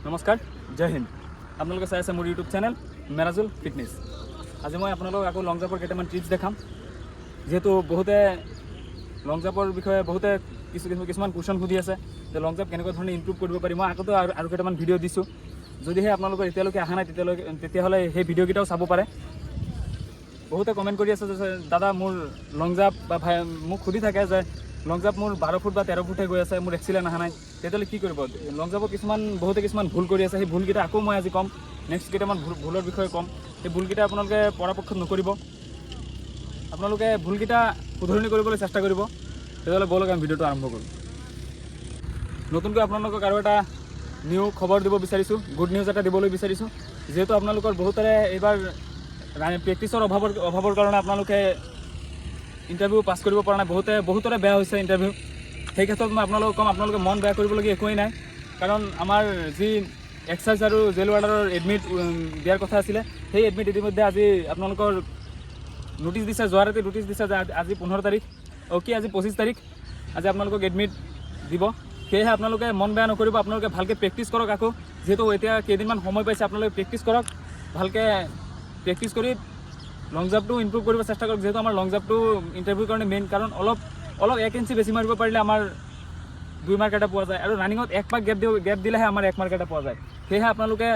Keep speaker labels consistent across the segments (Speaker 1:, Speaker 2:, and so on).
Speaker 1: নমস্কাৰ, জয় হিন্দ। আপোনালোকে চাই আছে মোৰ ইউটিউব চেনেল মেৰাজুল ফিটনেছ। আজি মই আপোনালোকক আকৌ লং জাম্পৰ কেইটামান টিপছ দেখাম। যিহেতু বহুতে লং জাম্পৰ বিষয়ে বহুতে কিছু কিছু কিছুমান কুৱেশ্যন সুধি আছে যে লং জাম্প কেনেকুৱা ধৰণে ইম্প্ৰুভ কৰিব পাৰি। মই আগতেও আৰু কেইটামান ভিডিঅ' দিছোঁ। যদিহে আপোনালোকৰ এতিয়ালৈকে অহা নাই, তেতিয়াহ'লে সেই ভিডিঅ'কেইটাও চাব পাৰে। বহুতে কমেণ্ট কৰি আছে যে দাদা, মোৰ লং জাম্প বা ভাই মোক সুধি থাকে যে লং জাম্প মোৰ 12 ফুট বা 13 ফুটহে গৈ আছে, মোৰ এক্সিলেণ্ট অহা নাই, তেতিয়াহ'লে কি কৰিব? লং জাম্পত কিছুমান বহুতে কিছুমান ভুল কৰি আছে। সেই ভুলকেইটা আকৌ মই আজি ক'ম। নেক্সট কেইটামান ভুলৰ বিষয়ে ক'ম। সেই ভুলকেইটা আপোনালোকে পৰাপক্ষত নকৰিব। আপোনালোকে ভুলকেইটা শুধৰণি কৰিবলৈ চেষ্টা কৰিব। তেতিয়াহ'লে ব'লক, আমি ভিডিঅ'টো আৰম্ভ কৰোঁ। নতুনকৈ আপোনালোকক আৰু এটা নিউ খবৰ দিব বিচাৰিছোঁ, গুড নিউজ এটা দিবলৈ বিচাৰিছোঁ। যিহেতু আপোনালোকৰ বহুতৰে এইবাৰ প্ৰেক্টিছৰ অভাৱৰ কাৰণে আপোনালোকে ইণ্টাৰভিউ পাছ কৰিব পৰা নাই, বহুতৰে বেয়া হৈছে ইণ্টাৰভিউ। সেই ক্ষেত্ৰত মই আপোনালোকক ক'ম, আপোনালোকে মন বেয়া কৰিবলগীয়া একোৱেই নাই। কাৰণ আমাৰ যি এক্সাইজ আৰু জেল ৱাৰ্ডাৰৰ এডমিট দিয়াৰ কথা আছিলে, সেই এডমিট ইতিমধ্যে আজি আপোনালোকৰ ন'টিছ দিছে। যোৱা ৰাতি ন'টিছ দিছে যে আজি 15 তাৰিখ, অ' কি, আজি 25 তাৰিখ, আজি আপোনালোকক এডমিট দিব। সেয়েহে আপোনালোকে মন বেয়া নকৰিব। আপোনালোকে ভালকৈ প্ৰেক্টিছ কৰক আকৌ। যিহেতু এতিয়া কেইদিনমান সময় পাইছে, আপোনালোকে প্ৰেক্টিছ কৰক। ভালকৈ প্ৰেক্টিছ কৰি লং জাম্পটো ইম্প্ৰুভ কৰিব চেষ্টা কৰক। যিহেতু আমাৰ লং জাম্পটো ইণ্টাৰভিউৰ কাৰণে মেইন। কাৰণ অলপ অলপ 1 ইঞ্চি বেছি মাৰিব পাৰিলে আমাৰ 2 মাৰ্ক এটা পোৱা যায় আৰু ৰানিঙত এক পাক গেপ দিলেহে আমাৰ 1 মাৰ্ক এটা পোৱা যায়। সেয়েহে আপোনালোকে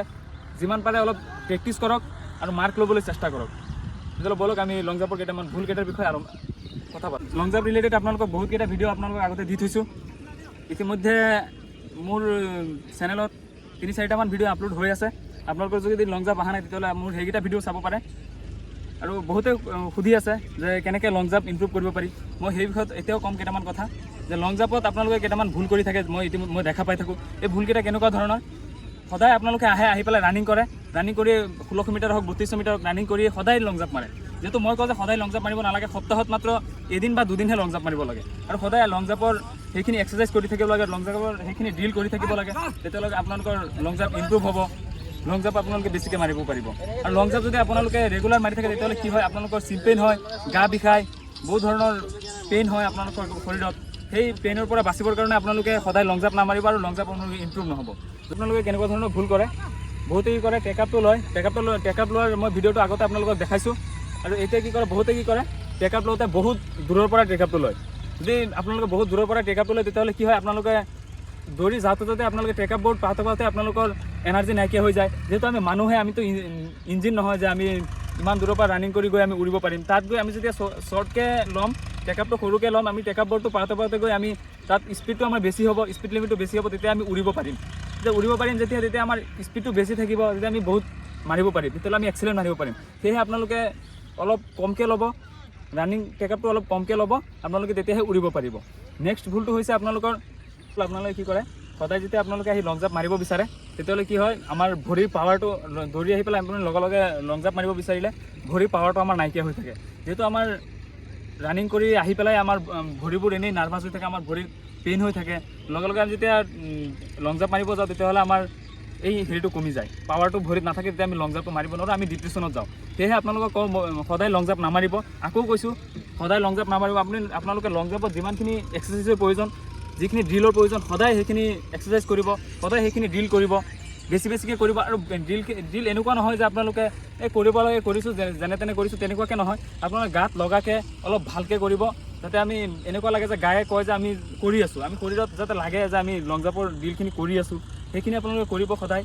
Speaker 1: যিমান পাৰে অলপ প্ৰেক্টিছ কৰক আৰু মাৰ্ক ল'বলৈ চেষ্টা কৰক। তেতিয়াহ'লে ব'লক, আমি লং জাম্পৰ কেইটামান ভুল কেইটাৰ বিষয়ে আৰু কথা পাতোঁ। লং জাম্প ৰিলেটেড আপোনালোকক বহুতকেইটা ভিডিঅ' আপোনালোকক আগতে দি থৈছোঁ। ইতিমধ্যে মোৰ চেনেলত তিনি চাৰিটামান ভিডিঅ' আপলোড হৈ আছে। আপোনালোকৰ যদি লং জাম্প অহা নাই, তেতিয়াহ'লে মোৰ সেইকেইটা ভিডিঅ' চাব পাৰে। আৰু বহুতে সুধি আছে যে কেনেকৈ লং জাম্প ইম্প্ৰুভ কৰিব পাৰি। মই সেই বিষয়ত এতিয়াও ক'ম কেইটামান কথা যে লং জাম্পত আপোনালোকে কেইটামান ভুল কৰি থাকে, মই ইতিমধ্যে মই দেখা পাই থাকোঁ। এই ভুলকেইটা কেনেকুৱা ধৰণৰ? সদায় আপোনালোকে আহে, আহি পেলাই ৰানিং কৰে। ৰানিং কৰি 1600 মিটাৰ হওক, 3200 মিটাৰ হওক, ৰানিং কৰি সদায় লং জাম্প মাৰে। যিহেতু মই কওঁ যে সদায় লং জাম্প মাৰিব নালাগে, সপ্তাহত মাত্ৰ এদিন বা দুদিনহে লং জাম্প মাৰিব লাগে আৰু সদায় লং জাম্পৰ সেইখিনি এক্সাৰচাইজ কৰি থাকিব লাগে, লং জাম্পৰ সেইখিনি ড্ৰিল কৰি থাকিব লাগে। তেতিয়াহ'লে আপোনালোকৰ লং জাম্প ইম্প্ৰুভ হ'ব, লং জাম্প আপোনালোকে বেছিকৈ মাৰিব পাৰিব। আৰু লং জাম্প যদি আপোনালোকে ৰেগুলাৰ মাৰি থাকে, তেতিয়াহ'লে কি হয়? আপোনালোকৰ চিন পেইন হয়, গা বিষায়, বহুত ধৰণৰ পেইন হয় আপোনালোকৰ শৰীৰত। সেই পেইনৰ পৰা বাচিবৰ কাৰণে আপোনালোকে সদায় লং জাম্প নামাৰিব আৰু লং জাম্প আপোনালোকে ইম্প্ৰুভ নহ'ব। আপোনালোকে কেনেকুৱা ধৰণৰ ভুল কৰে? বহুতে কি কৰে, টেকআপটো লয়। টেকআপটো লয়, টেকআপ লোৱাৰ মই ভিডিঅ'টো আগতে আপোনালোকক দেখাইছোঁ। আৰু এতিয়া কি কৰে, বহুতে কি কৰে, টেকআপ লওঁতে বহুত দূৰৰ পৰা টেকআপটো লয়। যদি আপোনালোকে বহুত দূৰৰ পৰা টেকআপটো লয়, তেতিয়াহ'লে কি হয়? আপোনালোকে দৌৰি যাওঁতে যাওঁতে আপোনালোকে টেকআপ বৰ্ড পাওঁতে পাওঁতে আপোনালোকৰ এনাৰ্জি নাইকিয়া হৈ যায়। যিহেতু আমি মানুহে, আমিতো ইঞ্জিন নহয় যে আমি ইমান দূৰৰ পৰা ৰানিং কৰি গৈ আমি উৰিব পাৰিম। তাত গৈ আমি যেতিয়া শ্বৰ্টকৈ ল'ম, টেকআপটো সৰুকৈ ল'ম, আমি টেকআপ বৰ্ডটো পাওঁতে পাওঁতে গৈ আমি তাত স্পীডটো আমাৰ বেছি হ'ব, স্পীড লিমিটটো বেছি হ'ব, তেতিয়া আমি উৰিব পাৰিম। যেতিয়া উৰিব পাৰিম, যেতিয়া তেতিয়া আমাৰ স্পীডটো বেছি থাকিব, তেতিয়া আমি বহুত মাৰিব পাৰিম, তেতিয়াহ'লে আমি এক্সেলেণ্ট মাৰিব পাৰিম। সেয়েহে আপোনালোকে অলপ কমকৈ ল'ব, ৰানিং টেকআপটো অলপ কমকৈ ল'ব আপোনালোকে, তেতিয়াহে উৰিব পাৰিব। নেক্সট ভুলটো হৈছে আপোনালোকৰ, আপোনালোকে কি কৰে, সদায় যেতিয়া আপোনালোকে আহি লং জাম্প মাৰিব বিচাৰে, তেতিয়াহ'লে কি হয়? আমাৰ ভৰিৰ পাৱাৰটো, দৌৰি আহি পেলাই আপুনি লগে লগে লং জাম্প মাৰিব বিচাৰিলে ভৰিৰ পাৱাৰটো আমাৰ নাইকিয়া হৈ থাকে। যিহেতু আমাৰ ৰানিং কৰি আহি পেলাই আমাৰ ভৰিবোৰ এনেই নাৰ্ভাছ হৈ থাকে, আমাৰ ভৰিত পেইন হৈ থাকে। লগে লগে আমি যেতিয়া লং জাম্প মাৰিব যাওঁ, তেতিয়াহ'লে আমাৰ এই হেৰিটো কমি যায়, পাৱাৰটো ভৰিত নাথাকে। তেতিয়া আমি লং জাম্পটো মাৰিব নোৱাৰোঁ, আমি ডিপ্ৰেশ্যনত যাওঁ। সেয়েহে আপোনালোকক কওঁ, সদায় লং জাম্প নামাৰিব। আকৌ কৈছোঁ, সদায় লং জাম্প নামাৰিব। আপোনালোকে লং জাম্পত যিমানখিনি এক্সাৰচাইজৰ প্ৰয়োজন, যিখিনি ড্ৰিলৰ প্ৰয়োজন, সদায় সেইখিনি এক্সাৰচাইজ কৰিব, সদায় সেইখিনি ড্ৰিল কৰিব, বেছি বেছিকৈ কৰিব। আৰু ড্ৰিল এনেকুৱা নহয় যে আপোনালোকে এই কৰিব লাগে কৰিছোঁ, যেনে তেনে কৰিছোঁ, তেনেকুৱাকৈ নহয়। আপোনালোকে গাত লগাকৈ অলপ ভালকৈ কৰিব, যাতে আমি এনেকুৱা লাগে যে গায়ে কয় যে আমি কৰি আছোঁ, আমি শৰীৰত যাতে লাগে যে আমি লং জাম্পৰ ড্ৰিলখিনি কৰি আছোঁ, সেইখিনি আপোনালোকে কৰিব সদায়।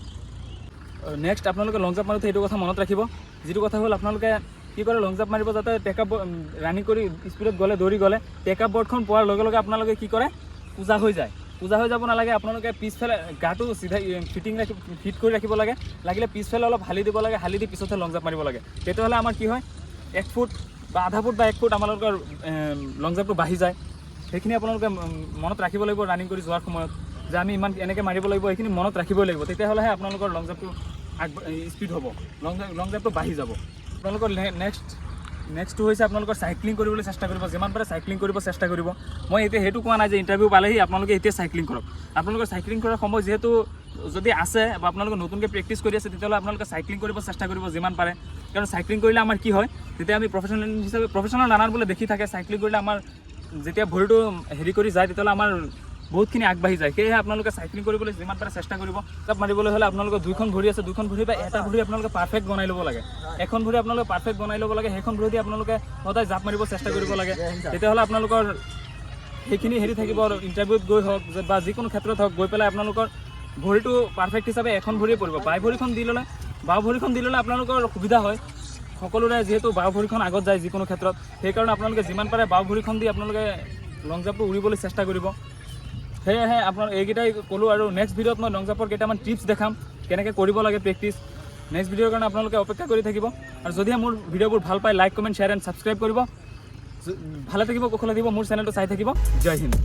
Speaker 1: নেক্সট, আপোনালোকে লং জাম্প মাৰোঁতে এইটো কথা মনত ৰাখিব। যিটো কথা হ'ল, আপোনালোকে কি কৰে, লং জাম্প মাৰিব যাতে টেকআপ ৰানিং কৰি স্পীডত গ'লে, দৌৰি গ'লে টেকআপ বৰ্ডখন পোৱাৰ লগে লগে আপোনালোকে কি কৰে? কুঁজা হৈ যায়। কুঁজা হৈ যাব নালাগে। আপোনালোকে পিছফালে গাটো চিধা ফিটিং ৰাখি, ফিট কৰি ৰাখিব লাগে। লাগিলে পিছফালে অলপ হালি দিব লাগে, হালি দি পিছতহে লং জাম্প মাৰিব লাগে। তেতিয়াহ'লে আমাৰ কি হয়, 1 ফুট বা আধা ফুট বা 1 ফুট আপোনালোকৰ লং জাম্পটো বাঢ়ি যায়। সেইখিনি আপোনালোকে মনত ৰাখিব লাগিব। ৰানিং কৰি যোৱাৰ সময়ত যে আমি ইমান এনেকৈ মাৰিব লাগিব, সেইখিনি মনত ৰাখিবই লাগিব। তেতিয়াহ'লেহে আপোনালোকৰ লং জাম্পটো স্পীড হ'ব, লং জাম্পটো বাঢ়ি যাব আপোনালোকৰ। নেক্সটটো হৈছে আপোনালোকৰ চাইক্লিং কৰিবলৈ চেষ্টা কৰিব। যিমান পাৰে চাইক্লিং কৰিব চেষ্টা কৰিব। মই এতিয়া সেইটো কোৱা নাই যে ইণ্টাৰভিউ পালেহি আপোনালোকে এতিয়া চাইক্লিং কৰক। আপোনালোকৰ চাইক্লিং কৰাৰ সময় যিহেতু যদি আছে বা আপোনালোকে নতুনকৈ প্ৰেক্টিছ কৰি আছে, তেতিয়াহ'লে আপোনালোকে চাইক্লিং কৰিব চেষ্টা কৰিব যিমান পাৰে। কাৰণ চাইক্লিং কৰিলে আমাৰ কি হয়, তেতিয়া আমি প্ৰফেচনেল হিচাপে, প্ৰফেচনেল ৰানাৰ বোলে দেখি থাকে, চাইক্লিং কৰিলে আমাৰ যেতিয়া ভৰিটো হেৰি কৰি যায়, তেতিয়াহ'লে আমাৰ বহুতখিনি আগবাঢ়ি যায়। সেয়েহে আপোনালোকে চাইক্লিং কৰিবলৈ যিমান পাৰে চেষ্টা কৰিব। জাপ মাৰিবলৈ হ'লে আপোনালোকৰ দুইখন ভৰি আছে, দুখন ভৰি বা এটা ভৰি আপোনালোকে পাৰফেক্ট বনাই ল'ব লাগে। এখন ভৰি আপোনালোকে পাৰফেক্ট বনাই ল'ব লাগে। সেইখন ভৰি দি আপোনালোকে সদায় জাপ মাৰিব চেষ্টা কৰিব লাগে। তেতিয়াহ'লে আপোনালোকৰ সেইখিনি হেৰি থাকিব আৰু ইণ্টাৰভিউত গৈ হওক বা যিকোনো ক্ষেত্ৰত হওক, গৈ পেলাই আপোনালোকৰ ভৰিটো পাৰফেক্ট হিচাপে এখন ভৰিয়ে পৰিব। বাই ভৰিখন দি ল'লে, বাওঁ ভৰিখন দি ল'লে আপোনালোকৰ সুবিধা হয় সকলোৰে, যিহেতু বাওঁ ভৰিখন আগত যায় যিকোনো ক্ষেত্ৰত। সেইকাৰণে আপোনালোকে যিমান পাৰে বাওঁ ভৰিখন দি আপোনালোকে লং জাম্পটো উৰিবলৈ চেষ্টা কৰিব। সেয়েহে আপোনাৰ এইকেইটাই ক'লোঁ আৰু নেক্সট ভিডিঅ'ত মই লং জাম্পৰ কেইটামান টিপছ দেখাম, কেনেকৈ কৰিব লাগে প্ৰেক্টিছ। নেক্সট ভিডিঅ'ৰ কাৰণে আপোনালোকে অপেক্ষা কৰি থাকিব। আৰু যদিহে মোৰ ভিডিঅ'বোৰ ভাল পায়, like, comment, share and subscribe কৰিব। ভালে থাকিব, কুশলে থাকিব, মোৰ চেনেলটো চাই থাকিব। জয় হিন্দ।